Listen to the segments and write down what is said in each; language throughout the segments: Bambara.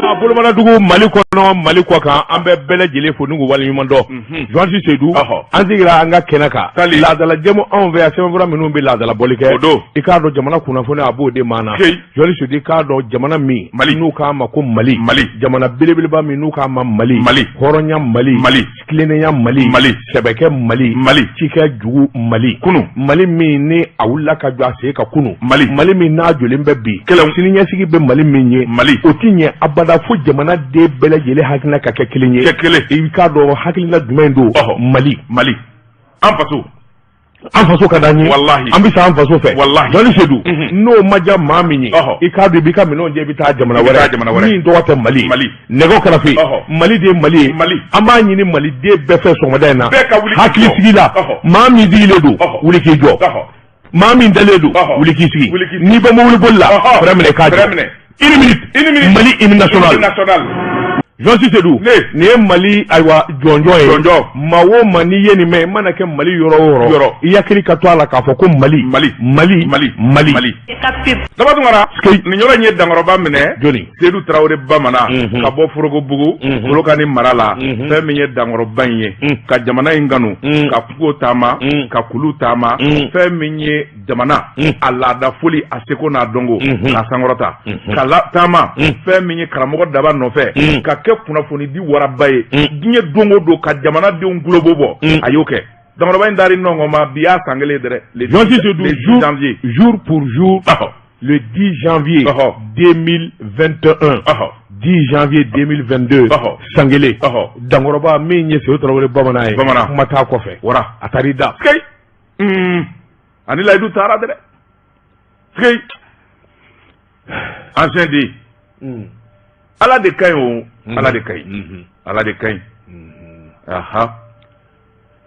A bolomadadugu Mali kɔnɔ, Mali kɔ kan, an bɛ bɛɛ lajɛlen fo n'u waleɲuman dɔn. Journaliste Seydou, an sigira an ka kɛnɛ kan. Laadala jɛmu anw fɛ yan, sɛbɛnfura minnu bɛ laadala bɔli kɛ. O don. I k'a dɔn jamana kunnafoni a b'o de maa na. Journaliste Seydou, i k'a dɔn jamana min. Mali. N'u k'a ma ko Mali. Mali. Jamana belebeleba min n'u k'a ma Mali. Mali. Hɔrɔnya Mali. Mali. Tilennenya Mali. Mali. Sɛbɛkɛ Mali. Mali. Cikɛ jugu Mali. Kunu. Mali min ni a wulila ka jɔ a sen kan kunu. Mali. Mali min n'a jɔlen bɛ bi. Kelen. Siniɲɛsigi bɛ Mali min ye. Mali. O ti ɲɛ abada fo jamana den bɛɛ lajɛlen hakilina ka kɛ kelen ye. Kɛ kelen. I k'a dɔn hakilina jumɛn don. Mali. Mali. An faso. An faso ka d'an ye. Walahi. An bɛ sa an faso fɛ. Walahi. Journaliste Seydou. N'o ma diya maa min ye. I k'a dɔn i b'i ka minɛnw jɛ, i bɛ taa jamana I bɛ wɛrɛ. taa jamana wɛrɛ. Min tɔgɔ tɛ Mali. Mali. Nɛgɛw kɛrɛfɛ. Mali de ye Mali ye. Mali. An b'a ɲini Maliden bɛɛ fɛ sɔgɔmada in na. Bɛɛ ka wuli k'i jɔ. Hakilisigi la. Maa min sigilen don. Wuli k'i jɔ. Maa min dalen don. Wuli k'i sigi. Wuli k'i sigi. N'i bɛ mobili boli la. Frein minɛ k'a jɔ. Frein minɛ. Une minute. Une minute. Mali hymne national. Hymne national. Journaliste Seydou. Ne. Nin ye Mali ayiwa jɔnjɔn ye. Jɔnjɔn. Maa o maa n'i ye nin mɛn, i mana kɛ Mali yɔrɔ o yɔrɔ. Yɔrɔ. I hakili ka to a la k'a fɔ ko Mali. Mali. Mali. Mali. Mali. Mali. Daba Tunkara. Nin yɔrɔ in ye dankɔrɔba minɛ. Jɔni. Seydou Traoré Bamanan. Ka bɔ Forokobugu. Kolokani mara la. Fɛn min ye dankɔrɔba in ye. Ka jamana in kanu. Ka kungo taama. Ka kulu taama. Fɛn min ye jamana a laada foli, a seko n'a dɔnko, k'a sankɔrɔta, ka la taama, fɛn min ye karamɔgɔ daba nɔfɛ, ka kɛ kunnafoni di waraba ye diɲɛ don o don, ka jamanadenw tulobo bɔ, a y'o kɛ. Dankɔrɔba in dari nɔngɔn ma bi y'a san kelen dɛ, le Journaliste Seydou, le 10 jour, janvier. Jour pour jour, le 10 janvier 2021, 10 janvier 2022, san kelen, dankɔrɔba min ye Seydou Traoré Bamanan ye, Bamanan. kuma t'a kɔfɛ. Wara. A taar'i da. Sikeyi. Ani layidu taara dɛ. Sikeyi. Ancien dit. Ala de ka ɲi o. Ala de ka ɲi. Ala de ka ɲi. Aha.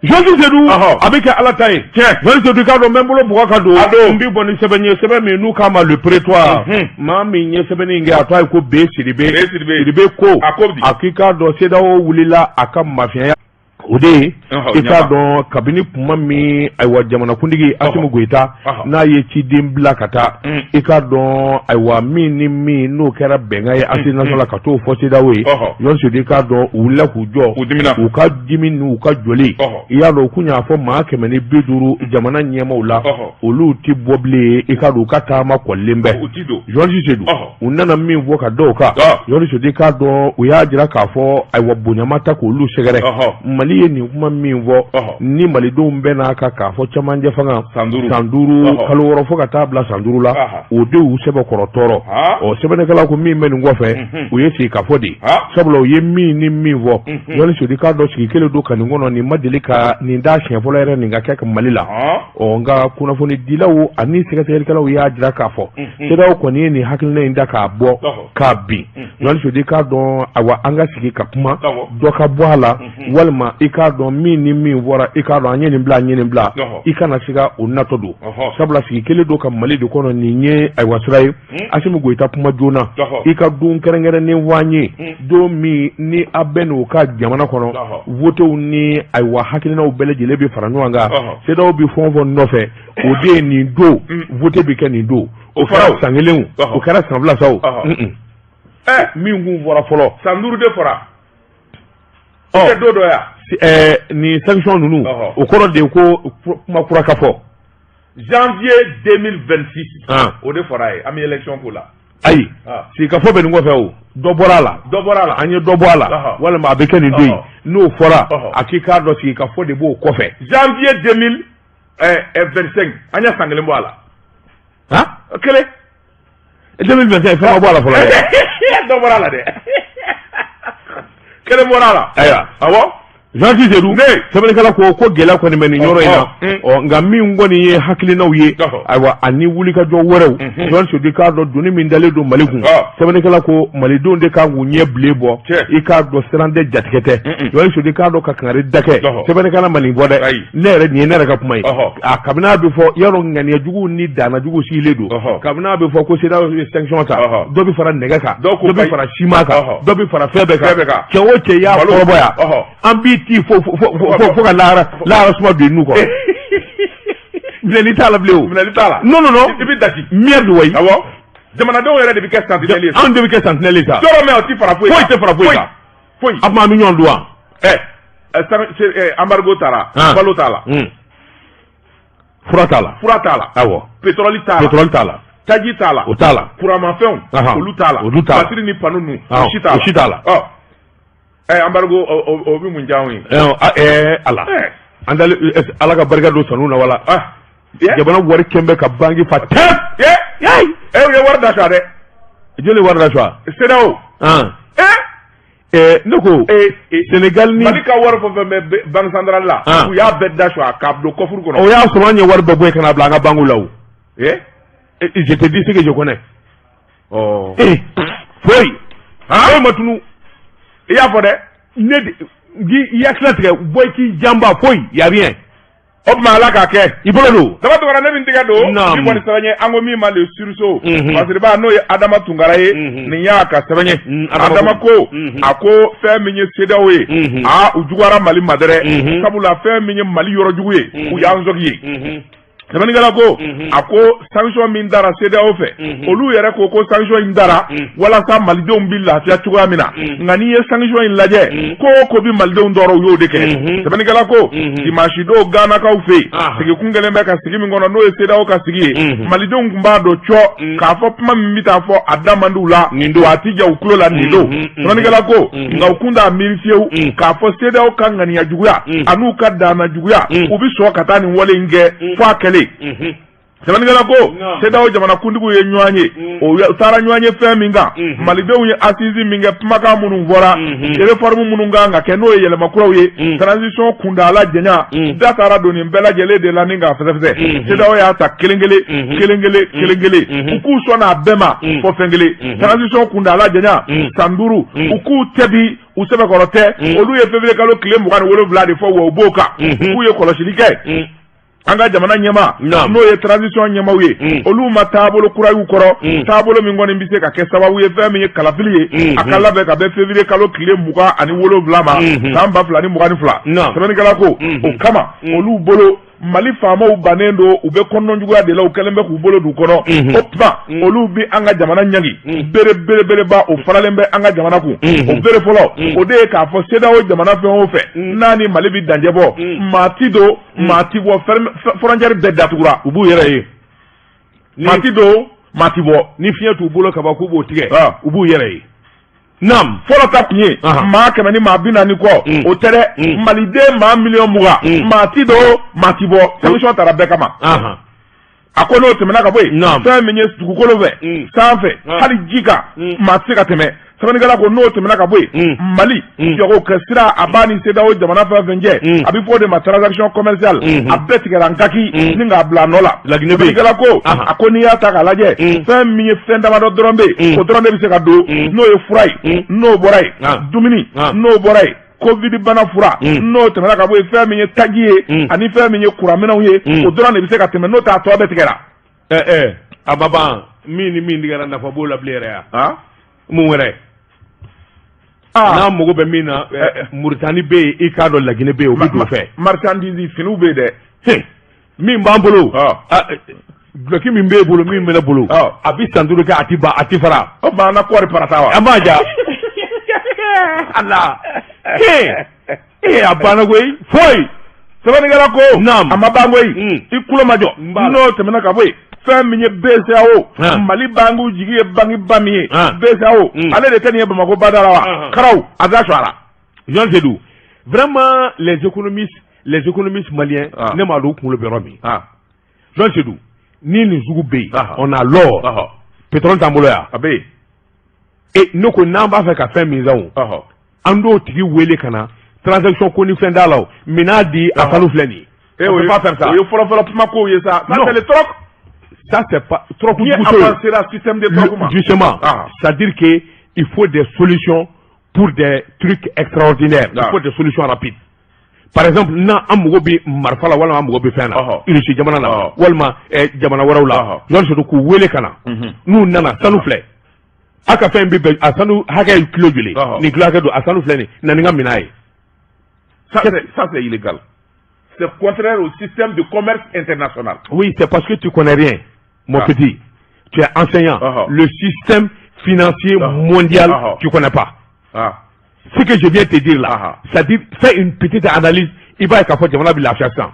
Journaliste Seydou, a bɛ kɛ Ala ta ye. Tiɲɛ. Journaliste Seydou, i k'a dɔn n bɛ n bolo bugɔ ka don. A don. N bɛ bɔ ni sɛbɛn ye, sɛbɛn min n'u k'a ma Le Prétoire. Maa min ye sɛbɛnni in kɛ, a tɔgɔ ye ko B Sidibe. B Sidibe. Sidibe ko. A ko di? A k'i k'a dɔn CEDEAO wulila a ka mafiya o de ye. I k'a dɔn kabini kuma min, ayiwa, jamanakuntigi Asimi Goyita n'a ye ciden bila ka taa, i k'a dɔn, ayiwa, min ni min n'o kɛra bɛnkan ye Assise nationale ka t'o fɔ CEDEAO ye. Journaliste Seydou, i k'a dɔn u wulila k'u jɔ. U dimina. U ka dimi n'u ka joli. I y'a dɔn u kun y'a fɔ maa 150 jamana ɲɛmaaw la, olu ti bɔ bilen. I k'a dɔn u ka taama kɔlilen bɛ. U ti don. Journaliste Seydou, u nana min fɔ ka dɔw kan, Journaliste Seydou, i k'a dɔn u y'a jira k'a fɔ, ayiwa, bonyama ta k'olu sɛgɛrɛ. Mali ye nin kuma min fɔ, ni malidenw bɛɛ n'a kan k'a fɔ camancɛ fanga San 5. San 5, kalo 6 fo ka taa bila san 5 la, o de y'u sɛbɛkɔrɔ tɔɔrɔ. Ɔ, sɛbɛnnikɛla ko min bɛ nin kɔfɛ, u ye sigikafɔ de ye, sabula u ye min ni min fɔ, Journaliste Seydou, i k'a dɔn sigi kelen don ka nin kɔnɔ, nin ma deli ka nin da siɲɛ fɔlɔ yɛrɛ nin ka kɛ ka Mali la. Ɔ, nka kunnafonidilaw ani sɛgɛsɛgɛlikɛlaw y'a jira k'a fɔ CEDEAO kɔni ye nin hakilina in da k'a bɔ k'a bin. Journaliste Seydou, i k'a dɔn, ayiwa, an ka sigi ka kuma, dɔ ka bɔ a la, walima i k'a dɔn min ni min fɔra, i k'a dɔn an ye nin bila, an ye nin bila, i kana se ka o natɔ don, sabula sigi kelen don ka Mali de kɔnɔ. Nin ye, ayiwa, sira ye. Asimi Goyita, kuma joona, i ka don kɛrɛnkɛrɛnnen fɔ an ye, don min ni a bɛ n'o ka jamana kɔnɔ votew ni, ayiwa, hakilinaw bɛɛ lajɛlen bɛ fara ɲɔgɔn kan. CEDEAO bɛ fɛn o fɛn nɔfɛ, o de ye nin don vote bɛ kɛ nin don. O kɛra san kelen o, o kɛra san 2 sa o, min kun fɔra fɔlɔ. San 5 de fɔra. Ɔ, don dɔ yan. Nin sanction ninnu, o kɔrɔ de ye ko kuma kura ka fɔ. Janvier 2026. O de fɔra ye, an bɛ élection ko la. Ayi, sigikafɔ bɛ nin kɔfɛ o, dɔ bɔra a la. Dɔ bɔra a la. An ye dɔ bɔ a la, walima a bɛ kɛ nin don ye, n'o fɔra, a k'i k'a dɔn sigikafɔ de b'o kɔfɛ. Janvier 2025, an ye san kelen bɔ a la. Han? Kelen. 2025, fɛn ma bɔ a la fɔlɔ dɛ. Dɔ bɔra a la dɛ. Kelen bɔra a la. Ayiwa. Awɔ. Jean Seydou, sɛbɛnnikɛla ko ko gɛlɛya kɔni bɛ nin yɔrɔ in na. Ɔ, nka min kɔni ye hakilinaw ye, ayiwa, ani wulikajɔ wɛrɛw, Jean Seydou, k'a dɔn doni min dalen don Mali kun, sɛbɛnnikɛla ko malidenw de kan k'u ɲɛ bilen bɔ. I k'a dɔn siran tɛ, jatigɛ tɛ. Jean Seydou, k'a dɔn ka kangari da kɛ, sɛbɛnnikɛla ma nin fɔ dɛ, ne yɛrɛ, nin ye ne yɛrɛ ka kuma ye. A kabini a bɛ fɔ yarɔ ŋaniya juguw ni danna juguw sigilen don, kabini a bɛ fɔ ko CEDEAO ye sanction ta, dɔ bɛ fara nɛgɛ kan, dɔ bɛ fara siman kan, dɔ bɛ fara fɛn bɛɛ kan. Cɛ o cɛ y'a kɔrɔbɔ yan, an b'i ci fo fo fo fo ka lahara lahara suma don i nun kɔrɔ. Minɛli t'a la bilen o. Minɛli t'a la. Non, non, non. I bɛ dasi. Merde, wayi. Awɔ. Jamanadenw yɛrɛ de bɛ kɛ sentinelle ye. Anw de bɛ kɛ sentinelle ye sa. Yɔrɔ min o ti fara foyi kan. Foyi tɛ fara foyi kan. Foyi. A tuma an bɛ ɲɔgɔn dun wa? Embargo tara. Balo t'a la. Fura t'a la. Fura t'a la. Awɔ. Pétrole t'a la. Pétrole t'a la. Taji t'a la. O t'a la. Kuranmafɛnw. Olu t'a la. Olu t'a la. Batiri ni panneau ninnu. O si t'a la. O si t'a la. Ɔ. Embargo o bɛ mun diya anw ye? Ala. An dalen Ala ka barika don sanu na wala. Jamana wari kɛn bɛ ka banki fa tɛp. U ye wari da su dɛ. Joli wari da su wa? CEDEAO. Ne ko Sénégal ni Mali ka wari fɛn fɛn bɛ banque centrale la. U y'a bɛɛ da su k'a don coffre kɔnɔ. O y'a sɔrɔ an ye wari bɛɛ bɔ yen ka na bila an ka banque la o. Je te dis ce que je connais. Foyi. Foyi ma tunu. I y'a fɔ dɛ. Ne de i hakili tigɛ bɔ i k'i janba foyi y a rien. O tuma Ala k'a kɛ. I bolo don. Daba Tunkara ne bɛ n tɛgɛ don. Min kɔni sɛbɛn ye an ko min ma le sursaut. Fasiriba n'o ye Adama Tunkara ye. Nin y'a ka sɛbɛn ye. Adama ko a ko fɛn min ye CEDEAO ye. Aa u juguyara Mali ma dɛrɛ. Sabula fɛn min ye Mali yɔrɔ jugu ye. U y'an sɔgi ye. Sɛbɛnnikɛla ko a ko sanction min dara CEDEAO fɛ olu yɛrɛ ko ko sanction in dara walasa malidenw bɛ lafiya cogoya min na nka n'i ye sanction in lajɛ ko o ko bɛ malidenw tɔɔrɔ u y'o de kɛ. Sɛbɛnnikɛla ko dimanche don Ganakaw fɛ yen sigikun kɛlen bɛ ka sigi min kɔnɔ n'o ye CEDEAO ka sigi ye malidenw tun b'a dɔn cɔ k'a fɔ kuma min bɛ taa fɔ a da man di u la wa a ti ja u tulo la nin don. Sɛbɛnnikɛla ko nka u kun t'a miiri fiyewu k'a fɔ CEDEAO ka ŋaniya juguya an'u ka danna juguya u bɛ sɔn ka taa nin wale in kɛ fo a kɛlen. Sɛbɛnnikɛla ko CEDEAO jamanakuntigiw ye ɲɔgɔn ye u taara ɲɔgɔn ye fɛn min kan malidenw ye assise min kɛ kumakan minnu fɔra réforme minnu kan ka kɛ n'o ye yɛlɛma kuraw ye transition kuntaala janya da taara don nin bɛɛ lajɛlen de la ni k'a fɛsɛfɛsɛ. CEDEAO y'a ta kelen kelen kelen kelen kelen kelen u k'u sɔn n'a bɛɛ ma fɔ fɛn kelen transition kuntaala janya san 5 u k'u tɛ bi u sɛbɛkɔrɔ tɛ olu ye février kalo tile 27 de fɔ wa u b'o kan k'u ye kɔlɔsili kɛ. An ka jamana ɲɛmaa n'o ye transition ɲɛmaaw ye olu ma taabolo kura y'u kɔrɔ taabolo min kɔni bɛ se ka kɛ sababu ye fɛn min ye kalafili ye a ka labɛn ka bɛn février kalo tile 27 ma san 2022. Sɛbɛnnikɛla ko o kama olu bolo Mali faamaw bannen don u bɛ kɔnɔnjuguya de la u kɛlen bɛ k'u bolo d'u kɔnɔ o tuma olu bɛ an ka jamana ɲangi bere belebeleba o faralen bɛ an ka jamana kun o bere fɔlɔ o de ye k'a fɔ CEDEAO jamana fɛn o fɛn n'a ni Mali bɛ dancɛ bɔ maa ti don maa ti bɔ frontière bɛɛ datugura u b'u yɛrɛ ye maa ti don maa ti bɔ ni fiɲɛ t'u bolo kaban k'u b'o tigɛ u b'u yɛrɛ ye. Naam fɔlɔ ta tun ye maa 100 ni maa 40 kɔ o tɛ dɛ maliden maa miliyɔn 20 maa ti don maa ti bɔ sanction taara bɛɛ kama. A ko n'o tɛmɛna ka bɔ yen fɛn min ye dugukolo fɛ sanfɛ hali ji kan maa tɛ se ka tɛmɛ. Sɛbɛnnikɛla ko n'o tɛmɛna ka bɔ yen Mali jago kɛ sira a b'a ni CEDEAO jamana fɛn fɛn cɛ a bɛ fɔ o de ma transaction commerciale a bɛɛ tigɛra nkaki ni k'a bila a nɔ la. Sɛbɛnnikɛla ko a ko n'i y'a ta k'a lajɛ fɛn min ye fɛn damadɔ dɔrɔn bɛ yen o dɔrɔn de bɛ se ka don n'o ye fura ye n'o bɔra yen dumuni n'o bɔra yen Covid bana fura n'o tɛmɛna ka bɔ yen fɛn min ye taji ye ani fɛn min ye kuranminɛnw ye o dɔrɔn de bɛ se ka tɛmɛ n'o tɛ a tɔ bɛɛ tigɛra. A ma ban min ni min tigɛra nafa b'o la bilen yɛrɛ ya. Mun wɛrɛ n'a mago bɛ min na Mauritanie bɛ yen i k'a dɔn Laginɛ bɛ yen o bɛ don fɛ. Marchandise finiw bɛ yen dɛ. Min b'an bolo duloki min b'e bolo min bɛ ne bolo a bɛ san 5 kɛ a ti ban a ti fara. O tuma an na kɔɔri parata wa. An b'a ja. Ala a banna koyi foyi. Sɛbɛnnikɛla ko a ma ban koyi i kulo ma jɔ n'o tɛmɛna ka bɔ yen fɛn min ye BCEAO Mali banque jigi ye banque ba min ye BCEAO ale de tɛ nin ye Bamakɔ bada la wa karaw a da su a la. Jean Seydou vraiment les économistes maliens ne m'a dɔn u kunkolo bɛ yɔrɔ min. Jean Seydou ni nin sugu bɛ yen on a l'or pétrole t'an bolo yan. A bɛ yen. E ne ko n'an b'a fɛ ka fɛn min san o an t'o tigi wele ka na transaction ko ni fɛn t'a la o minɛn di a sanu filɛ nin ye. On peut pas faire ça. O ye fɔlɔ-fɔlɔ kuma kow ye sa. Ça c'est le troc. Ça c'est pas troc. Ni avancera système de troc ma. Justement. C'est-à-dire que il faut des solutions pour des trucs extraordinaires. Il faut des solutions rapides. Par exemple n'an mago bɛ marifa la walima an mago bɛ fɛn na Russie jamana la walima jamana wɛrɛw la Jean Seydou k'u wele ka na n'u nana sanu filɛ a ka fɛn bɛ bɛn a sanu hakɛ ye kilo joli nin kilo hakɛ don a sanu filɛ nin na ni n ka minɛn ye. Ça c'est illégal. C'est contraire au système de commerce international. Oui, c'est parce que tu connais rien, mon petit. Tu es enseignant. Le système financier mondial, tu connais pas. Ce que je viens te dire là, c'est-à-dire, fais une petite analyse, i b'a ye k'a fɔ jamana bɛ lafiya sisan.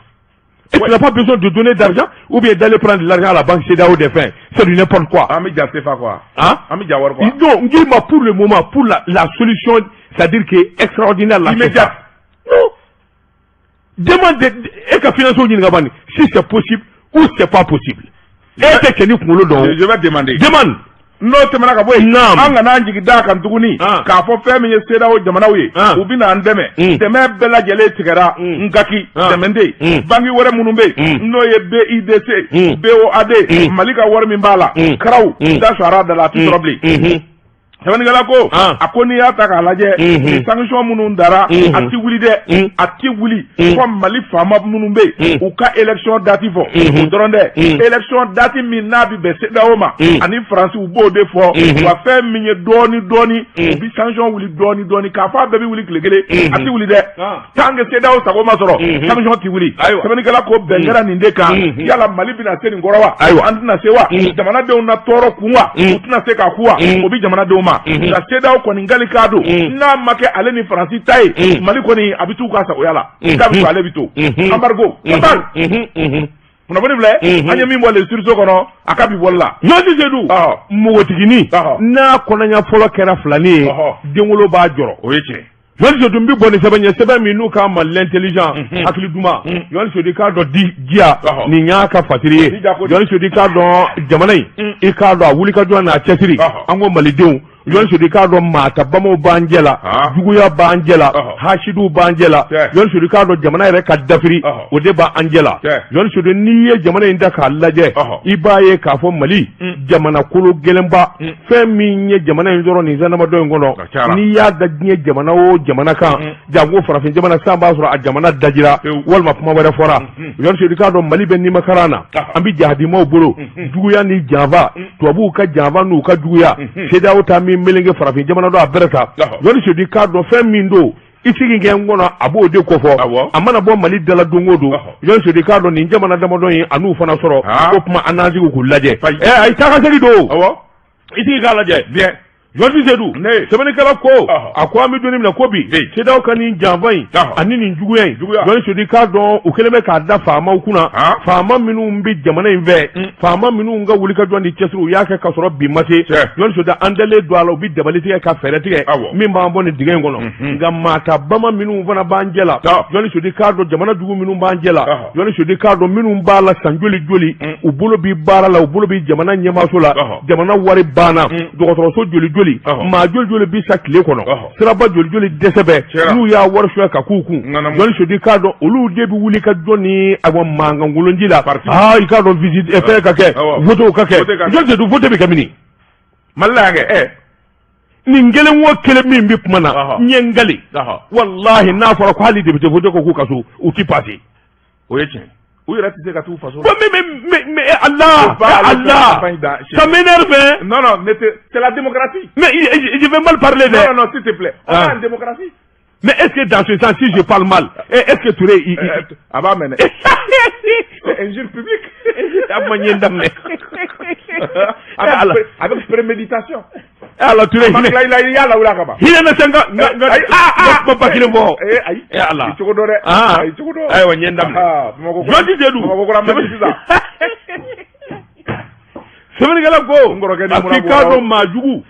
Et tu n'as pas besoin de donner d'argent ou bien d'aller prendre de l'argent à la banque CEDEAO des fins. C'est du n'importe quoi. An bɛ ja CFA quoi. Hein? An bɛ ja wari quoi. Non, n k'i ma, pour le moment, pour la solution, c'est-à-dire que extraordinaire là. Immédiat. Non. Demande e ka financier ɲininka bani si c'est possible ou c'est pas possible. E tɛ cɛ ni kunkolo dɔn. Je vais demander. Demande. N'o tɛmɛna ka bɔ yen, an kana an jigi d'a kan tuguni k'a fɔ fɛn min ye CEDEAO jamanaw ye, u bɛna an dɛmɛ. Dɛmɛ bɛɛ lajɛlen tigɛra Ngaki, dɛmɛ tɛ yen. Banque wɛrɛ minnu bɛ yen, n'o ye BIDC, BOAD, Mali ka wari min b'a la, karaw da sara da la, a tɛ sɔrɔ bilen. Sɛbɛnnikɛla ko, a ko n'i y'a ta k'a lajɛ, nin sanction minnu dara, a ti wuli dɛ, a ti wuli fɔ Mali faama minnu bɛ yen, u ka élection date fɔ. O dɔrɔn dɛ, élection date min n'a bɛ bɛn CEDEAO ma ani Faransi, u b'o de fɔ. Wa fɛn min ye, dɔɔni dɔɔni, u bɛ sanction wuli dɔɔni dɔɔni. K'a fɔ a bɛɛ bɛ wuli tile kelen, a ti wuli dɛ. Tant que CEDEAO sago ma sɔrɔ, sanction ti wuli. Sɛbɛnnikɛla ko bɛn kɛra nin de kan. Yala Mali bɛna se nin kɔrɔ wa? An tɛna se wa? Jamanadenw na tɔɔrɔ kun wa? U tɛna se k'a ku wa? O bɛ jamanadenw ma. Nka CEDEAO kɔni gali k'a don, n'a ma kɛ ale ni Faransi ta ye, Mali kɔni a bɛ t'u ka sagoya la, k'a bɛ to, ale bɛ to embargo total. Kunnafoni filɛ, an ye min bɔ le sursaut kɔnɔ, a ka bi bɔli la. Ɲɔti Sedu, npogotiginin n'a kɔnɔɲɛ fɔlɔ kɛra filani ye, denwolo b'a jɔrɔ. O ye tiɲɛ. Ɲɔti Sedu, n bɛ bɔ ni sɛbɛn ye, sɛbɛn min n'u k'a ma L'intelligent, hakili duman. Ɲɔti Sedu, i k'a dɔn di diya nin y'a ka fatiri ye. Ɲɔti Sedu, i k'a dɔn jamana in, i k'a dɔn a wulikajɔ n'a cɛsiri, an ko malidenw. Ɲɔti Sedu, i k'a dɔn maa ta bamaw b'an jɛ la, juguya b'an jɛ la, hasidiw b'an jɛ la. Ɲɔti Sedu, i k'a dɔn jamana yɛrɛ ka dafiri, o de b'an jɛ la. Ɲɔti Sedu, n'i ye jamana in ta k'a lajɛ, i b'a ye k'a fɔ Mali jamana kolo gɛlɛnba, fɛn min ye jamana in sɔrɔ nin sandamadɔ in kɔnɔ, n'i y'a da diɲɛ jamana o jamana kan, janko farafin jamana, san b'a sɔrɔ a jamana dajira walima kuma wɛrɛ fɔra. Ɲɔti Sedu, i k'a dɔn Mali bɛ nimakaran na, an bɛ jahadimaw bolo, juguya ni janfa, tubabuw ka janfa n'u ka juguya, CEDEAO ta min melenge farafin jamana dɔ a bɛrɛ ta. Ɲɔti Sedu, i k'a dɔn fɛn min don, i sigi kɛ n kɔnɔ, a b'o de kofɔ. A mana bɔ Mali dala don o don, Ɲɔti Sedu, i k'a dɔn nin jamana damadɔ in, a n'u fana sɔrɔ o tuma, an n'an sigi k'u lajɛ. Ɛ, ayi, taa ka segin don, i sigi k'a lajɛ bien. Ɲɔti Sedu, sɛbɛnnikɛla ko, a ko an bɛ don min na ko bi, CEDEAO ka nin janfa in ani nin juguya in, Ɲɔti Sedu, i k'a dɔn u kɛlen bɛ k'a da faamaw kunna, faama minnu bɛ jamana in fɛ, faama minnu ka wulikajɔ ni cɛsiri, u y'a kɛ ka sɔrɔ bi ma se. Ɲɔti Sedu, an dalen don a la, u bɛ dabali tigɛ ka fɛɛrɛ tigɛ min b'an bɔ nin dingɛ in kɔnɔ. Nka maata bama minnu fana b'an jɛ la, Ɲɔti Sedu, i k'a dɔn jamana jugu minnu b'an jɛ la, Ɲɔti Sedu, i k'a dɔn minnu b'a la san joli joli, u bolo bi baara la, u bolo bi jamana ɲɛmaaso la, jamana wari banna, dɔgɔtɔrɔso joli joli, maa joli joli bi sa tile kɔnɔ, siraba joli joli dɛsɛ bɛ, n'u y'a wari suɲɛ ka k'u kun. Ɲɔti Sedu, i k'a dɔn olu de bɛ wuli ka jɔ ni ayiwa mankankolonji la. Aa, i k'a dɔn visite fɛn ka kɛ, vote ka kɛ. Ɲɔti Sedu, vote bɛ kɛ mini? Mali la yan kɛ. Nin kelen o kelen min bɛ kuma na, n ye n kali, walahi, n'a fɔra ko hali député vote ko k'u ka so, u ti passer. O ye tiɲɛ, u yɛrɛ tɛ se ka t'u faso. Bon, mais Allah, Allah, ça m'énerve. Non, non, mais c'est la démocratie. Mais je vais mal parler. Non, non, s'il te plaît, on est en démocratie. Mais est-ce que dans ce sens, si je parle mal, est-ce que Touré A b'a mɛnɛ, c'est injure publique. A ma ɲɛ daminɛ. Avec préméditation. Ala, Touré. Hinɛ i y'a lawuli a kama. Hinɛ na se n ka n ka n ba kelen bɔ. Ayi. Ala. I cogo dɔn dɛ. Ayi, cogo dɔn. Ayiwa, n ye n daminɛ. Jɔnti Sedu. Bamakɔ kura man di sisan. Sɛbɛnnikɛla ko, N kɔrɔkɛ ni a k'i k'a dɔn maa jugu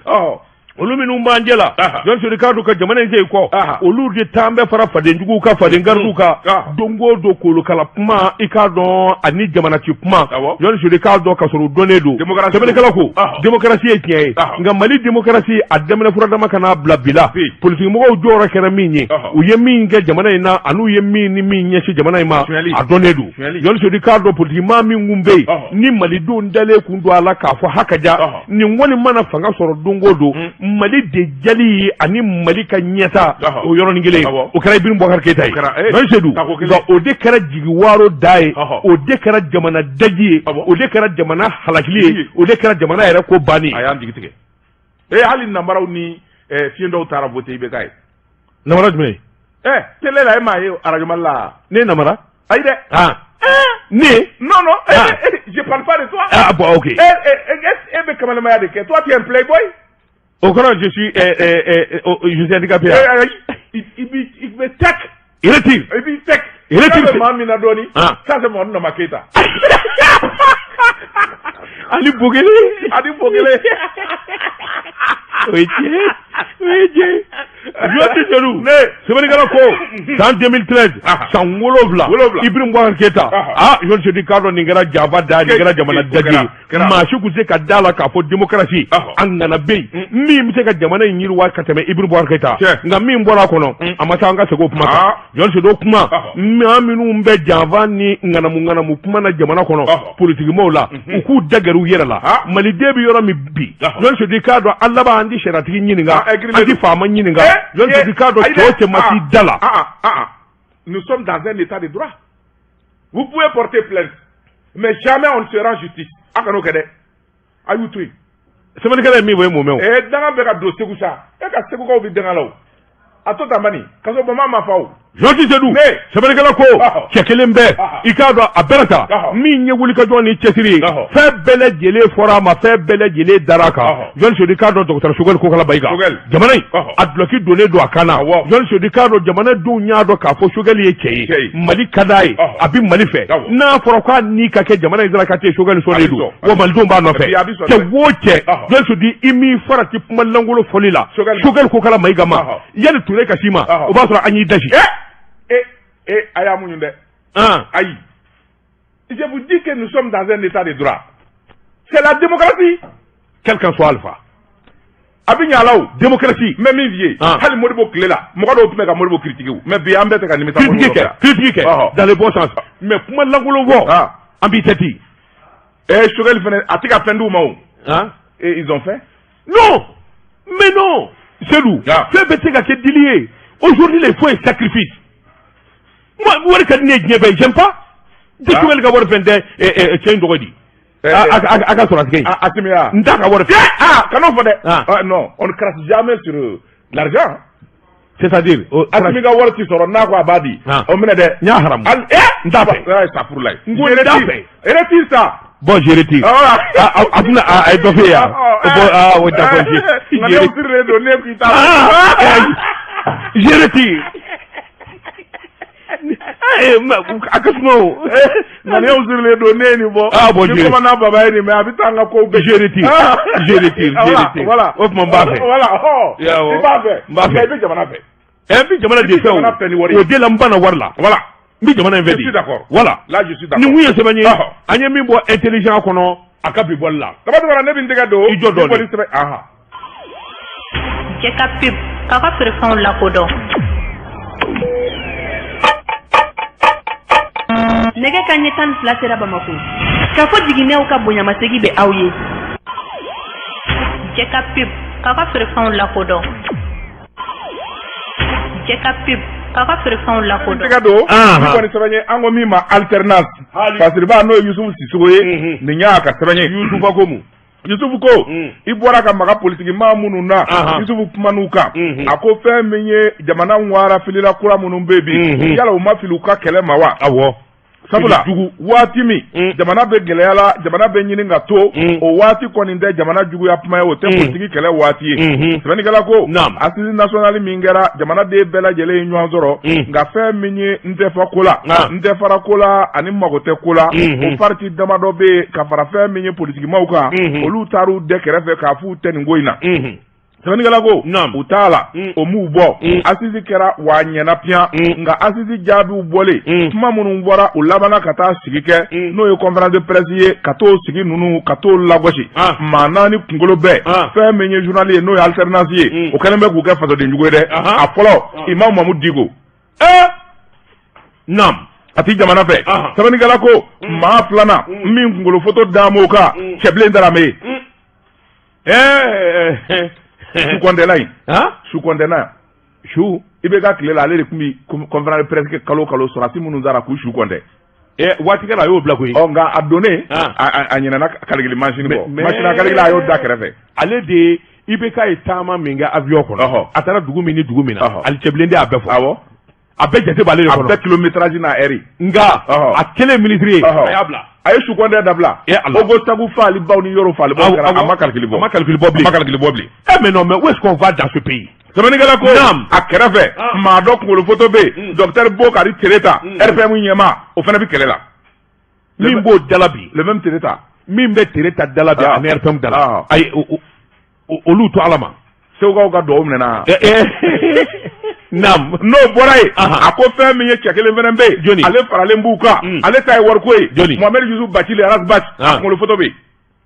olu minnu b'an jɛ la, Jɔn Sedu, k'a dɔn ka jamana in kɛ kɔ, olu de taan bɛ fara fadenjuguw kan, faden garidiw kan, don o don kolokala kuma, i k'a dɔn, ani jamana ci kuma. Jɔn Sedu, k'a dɔn ka sɔrɔ u dɔnnen don. Sɛbɛnnikɛla ko démocratie ye tiɲɛ ye, nka Mali démocratie a daminɛ furadama ka n'a bila bi la, politikimɔgɔw jɔyɔrɔ kɛra min ye, u ye min kɛ jamana in na, an'u ye min ni min ɲɛsin jamana in ma, a dɔnnen don. Jɔn Sedu, k'a dɔn politikimaa min kun bɛ yen ni malidenw dalen kun don a la k'a fɔ hakaja, nin kɔni mana fanga sɔrɔ don o don, Mali de jali ani Mali ka ɲɛta, o yɔrɔnin kelen, o kɛra Ibrahim Boubacar Keïta ye. Jɔn Sedu, nka o de kɛra jigiwaaro da ye, o de kɛra jamana daji ye, o de kɛra jamana halakili ye, o de kɛra jamana yɛrɛ ko banni ye. A y'an jigi tigɛ. E, hali namaraw ni fiɲɛ dɔw taara voter IBK ye. Namara jumɛn? Télé la, e m'a ye arajo Mali la. Ne ye namara. Ayi dɛ. Ah. Ne. Non, non, je parle pas de toi. Ah bon, ok. E bɛ kamalenmaya de kɛ. Toi, tu es un playboy. O kɔrɔ, je suis handicapé. I bɛ tɛk. Il retire. I b'i tɛk. Il retire. Ça c'est maa min na dɔɔni. Ça c'est Mamadu Nama Keita. Ani Bogele. Ani Bogele. O ye tiɲɛ o ye tiɲɛ. Jɔti Seydou. Ne. Sɛbɛnnikɛla ko san 2013 san 7 Ibrahim Boubacar Keita ah Jɔn Seydou k'a dɔn nin kɛra janfa da ye nin kɛra jamana daji ye maa si tun tɛ se ka da la k'a fɔ démocratie a ŋana bɛ yen min bɛ se ka jamana in yiriwa ka tɛmɛ Ibrahim Boubacar Keita nka min bɔra a kɔnɔ a ma se an ka segin o kuma kan Jɔn Seydou o kuma maa minnu bɛ janfa ni ŋanamu ŋanamu kuma na jamana kɔnɔ politikimaaw la u k'u da gɛrɛ u yɛrɛ la maliden bɛ yɔrɔ min bi Jɔn Seydou k'a dɔn an laban an ti sariyatigi ɲininka an ti faama ɲininka Jɔn Seydou k'a dɔn cɛ o cɛ ma s'i da la. Nous sommes dans un état de droit. Vous pouvez porter plainte, mais jamais on ne sera en justice. A kan'o kɛ dɛ. A y'u to yen. Sɛbɛnnikɛla ye min fɔ e m'o mɛn o. Danga bɛ ka don Segu sa. E ka Segukaw bɛ danga la o. A to tan bani. Kaso bɔnma ma fa o. Jɔnti Seydou sɛbɛnnikɛla ko cɛ kelen bɛ i k'a dɔn a bɛrɛ ta min ye wulikajɔ ni cɛsiri ye fɛn bɛɛ lajɛlen fɔra a ma fɛn bɛɛ lajɛlen dara a kan Jɔn Seydou k'a dɔn dɔgɔtɔrɔ Sogɛli Kokala Mayiga jamana in a dulɔki donnen don a kan na Jɔn Seydou k'a dɔn jamanadenw y'a dɔn k'a fɔ Sogɛli ye cɛ ye Mali ka d'a ye a bɛ Mali fɛ n'a fɔra k'a ni ka kɛ jamana in saraka tɛ Sogɛli sɔnnen don wa malidenw b'a nɔfɛ cɛ o cɛ Jɔn Seydou i m'i farati kuma lankolon fɔli la Sogɛli Kokala Mayiga ma yanni Ture ka s'i ma o b'a sɔrɔ an y'i dasi. A y'a muɲu dɛ. Ayi. Je vous dis que nous sommes dans un état de droit. C'est la démocratie. Quel qu'en soit Alpha. A bɛ ɲa la o. Démocratie. N bɛ min f'i ye. Hali Modibo tile la mɔgɔ dɔw tun bɛ ka Modibo critiquer o. Mais bi an bɛɛ tɛ ka nimisa Modibo nɔfɛ. Critique kɛ dans le bon sens. Mais kuma lankolon fɔ. An b'i tɛti. Sogɛli fɛnɛ a tɛ ka fɛn d'u ma o. Et ils ont fait. Non. Mais non. Seydou fɛn bɛɛ tɛ se ka kɛ dili ye. Aujourd'hui il faut un sacrifice. Moi wari ka di ne ye diɲɛ bɛɛ ye, j'aime pas. Tɛ Sogɛli ka wari fɛn tɛ cɛ in tɔgɔ di. A ka sɔrɔ a tigɛ in. Assimi ya. N t'a ka wari fɛ. Kan'o fɔ dɛ. Non, on ne crache jamais sur l'argent. C'est-à-dire. Assimi ka wari ti sɔrɔ n'a ko a b'a di. O minɛ dɛ. N y'a haramu. N t'a fɛ. Safurulayi. N ko n t'a fɛ. Retire ça. Bon, je retire. A tɛna a ye dɔ f'e ye yan. Bon, ah oui, d'accord. Nka ne sirilen don ne k'i t'a fɛ. Je retire. A ka suma o. Ŋaniyaw sirilen don ne ye nin bɔ. Ah bon, ni commandant Baba ye nin mɛn a bɛ taa an ka kow bɛɛ. Je retire. Je retire. Je retire. Voilà. O tuma n b'a fɛ. Voilà. I b'a fɛ. N b'a fɛ. I bɛ jamana fɛ. N bɛ jamana de fɛ o. O de la n banna wari la. Voilà. N bɛ jamana in fɛ de. Je suis d'accord. Voilà. Là je suis d'accord. Nin kun ye sɛbɛn ye. An ye min bɔ intelligent kɔnɔ a ka bi bɔli la. Daba ne bɛ n tɛgɛ don. I jɔ dɔɔnin. Cɛ ka pub k'aw ka feerefɛnw lakodɔn. Nɛgɛ ka ɲɛ 12 sera Bamakɔ. K'a fɔ jiginɛw ka bonyamasegin bɛ aw ye. Cɛ ka pub k'aw ka feerefɛnw lakodɔn. Cɛ ka pub k'aw ka feerefɛnw lakodɔn. Tɛgɛ don. Ni kɔni sɛbɛn ye an ko min ma alternance. Fasiriba n'o ye Yusufu Sisoko ye. Nin y'a ka sɛbɛn ye. Yusufa ko mun. Yusufu ko i bɔra ka maga politiki maa minnu na Yusufu kuman'u kan a ko fɛn min ye jamana wara filila kura minnu bɛ bi yala u ma fili u ka kɛlɛ ma wa. Awɔ. Sabula waati min jamana bɛ gɛlɛya la jamana bɛ ɲini ka to o waati kɔni tɛ jamana juguya kuma ye o tɛ politiki kɛlɛ waati ye sɛbɛnnikɛla ko assise nationale min kɛra jamanaden bɛɛ lajɛlen ye ɲɔgɔn sɔrɔ nka fɛn min ye n tɛ fa ko la n tɛ fara ko la ani mago tɛ ko la o parti damadɔ bɛ yen ka fara fɛn min ye politikimaw kan olu taar'u dɛ kɛrɛfɛ k'a f'u tɛ nin ko in na. Sɛbɛnnikɛla ko u t'a la o m'u bɔ assise kɛra wa ɲɛna piyan nka assise jaabiw bɔlen kuma minnu bɔra u labanna ka taa sigi kɛ n'o ye conférence de presse ye ka t'o sigi ninnu ka t'o lagosi maa naani kunkolo bɛɛ fɛn min ye journal ye n'o ye alternance ye o kɛlen bɛ k'u kɛ fasoden jugu ye dɛ a fɔlɔ Imam Mahmoud Dicko naam a ti jamana fɛ sɛbɛnnikɛla ko maa filanan min kunkolo foto d'a m'o kan Cɛbilen Darame ye. Sukɔndɛla in sukɔndɛna su i bɛ ka tile la ale de tun bɛ conférence de presse kɛ kalo kalo sɔrɔdasi minnu taara k'u su kɔndɛ. Waati kɛra a y'o bila koyi. Ɔ nka a donnen a ɲinɛna kalikili mansin kɔ masina kalikili a y'o da kɛrɛfɛ. Ale de IBK ye taama min kɛ avion kɔnɔ a taara dugu min ni dugu min na ale Cɛbilen de y'a bɛɛ fɔ. Awɔ. A bɛɛ jate b'ale de A kɔnɔ. bɛɛ kilométrage n'a heure. Nka a kɛlen ministre ye, a y'a bila. A ye Sukɔndɛ dabila. Eh, Allah. Ogosagu faali baw ni yɔrɔ faali baw kɛra, a ma calcul bɔ. A ma calcul bɔ A bilen. ma calcul bɔ bilen. Eh mais non, mais où est-ce qu'on va dans ce pays? Sɛbɛnnikɛla ko Naam. a kɛrɛfɛ maa dɔ kunkolo foto bɛ yen, docteur Bokari Tereta, RPM ɲɛmaa, o fana bɛ kɛlɛ la. Min b'o dala bi. Le même Tereta. Min bɛ Tereta dala bi ani RPM dala. Ayi, olu to Ala ma. Segukaw ka dugawu minɛna. Eh, eh. Naam. N'o bɔra yen, a ko fɛn min ye, cɛ kelen fana bɛ yen. Jɔni? Ale faralen b'u kan. Ale ta ye wariko ye. Jɔni? Mohamed Youssouf Bathily, Ras Bath. A kunkolo foto bɛ yen.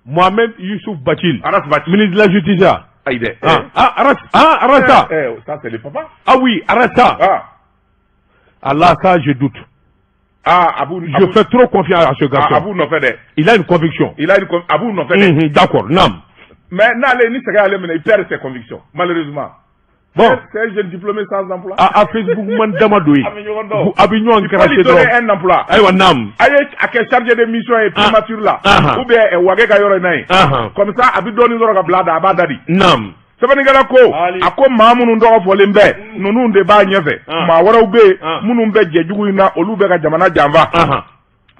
Mohamed Youssouf Bathily. Ras Bath. Ministre de la Justice. Ayi dɛ. Ah, ah, Ras, ah, Rasta. Eh, ça c'est le papa. Ah oui, Rasta. Allah, ça je doute. Ah, a b'u Je fais trop confiance à ce garçon. A b'u nɔfɛ dɛ. Il a une conviction. Il a une a b'u nɔfɛ dɛ. D'accord, naam. Mais n'ale ni sɛgɛn y'ale minɛ, il perd ses convictions malheureusement. Bon. C'est un jeune diplômé sans emploi. A Facebook man dama do ye. A bɛ ɲɔgɔn dɔn. A bɛ ɲɔgɔn Il faut lui kɛrɛfɛ donner dɔrɔn. un emploi. Ayiwa, naam. A ye a kɛ chargé de mission ye primature la. Ou bien Wage ka yɔrɔ in na yen. Comme ça a bɛ dɔɔnin sɔrɔ ka bila a da, a b'a da di. Naam. Sɛbɛnnikɛla ko a ko maa minnu tɔgɔ fɔlen bɛ, ninnu de b'a ɲɛfɛ. Maa wɛrɛw bɛ yen minnu bɛ jɛjugu in na, olu bɛ ka jamana janfa.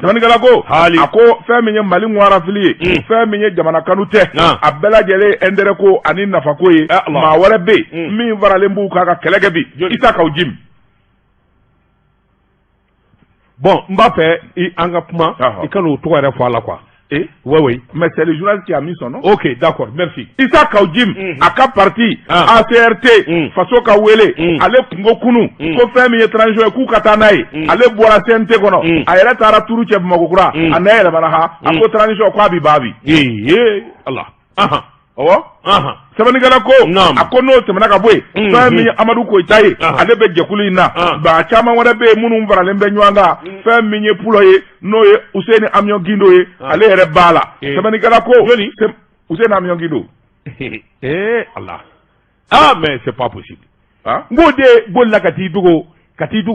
Sɛbɛnnikɛla ko a ko fɛn min ye Mali ŋwarafili ye, fɛn min ye jamana kanu tɛ, a bɛɛ lajɛlen ye intérêt ko ani nafako ye. Maa wɛrɛ bɛ yen min faralen b'u kan ka kɛlɛ kɛ bi, Issa Kaou Djim. Bon, n b'a fɛ an ka kuma, i ka n'o tɔgɔ yɛrɛ fɔ a la quoi. Eh? Oui, oui. Mais c'est le journaliste qui a mis son nom. Ok, d'accord, merci. Issa Kaou Djim, a ka parti ACRT, faso ka wele, ale kungo kunu, ko fɛn min ye transition ye, k'u ka taa n'a ye. Ale bɔra CNT kɔnɔ, a yɛrɛ taara turu cɛ Bamakɔ kura, a nɛ yɛlɛmana ha, a ko transition k'a bi ban bi. Ee, Allah. Awɔ. Sɛbɛnnikɛla ko a ko n'o tɛmɛna ka bɔ yen, fɛn min ye Amadu Koyita ye, ale bɛ jɛkulu in na. Maa caman wɛrɛ bɛ yen minnu faralen bɛ ɲɔgɔn kan. Fɛn min ye Pulɔ ye, n'o ye Useni Amiɔn Gindo ye, ale yɛrɛ b'a la. Sɛbɛnnikɛla ko Useni Amiɔn Gindo. Eh Allah. Ah mais c'est pas possible. N k'o de bolila ka t'i dogo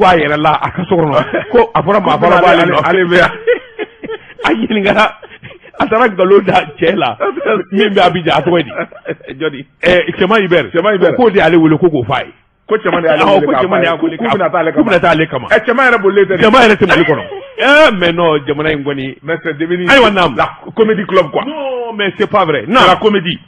a yɛrɛ la a ka so kɔnɔ, ko a fɔra maa fɔlɔ b'ale nɔfɛ. Ale bɛ yan. A ɲininkara, a taara nkalon da cɛ la min bɛ Abidjan, a tɔgɔ ye di? Jɔni? Cɛman Hubert. Cɛman Hubert. K'o de y'ale wele ko k'o f'a ye. Ko cɛman de y'ale wele ko cɛman de y'a wele k'u bɛna taa ale kama. K'u bɛna taa ale kama. Ɛ, cɛman yɛrɛ bolilen tɛ. Cɛman yɛrɛ tɛ Mali kɔnɔ. Eh mais non, jamana in kɔni. Mais c'est devenu Ayiwa, naam. la comédie club quoi. Non mais c'est pas vrai. C'est la comédie.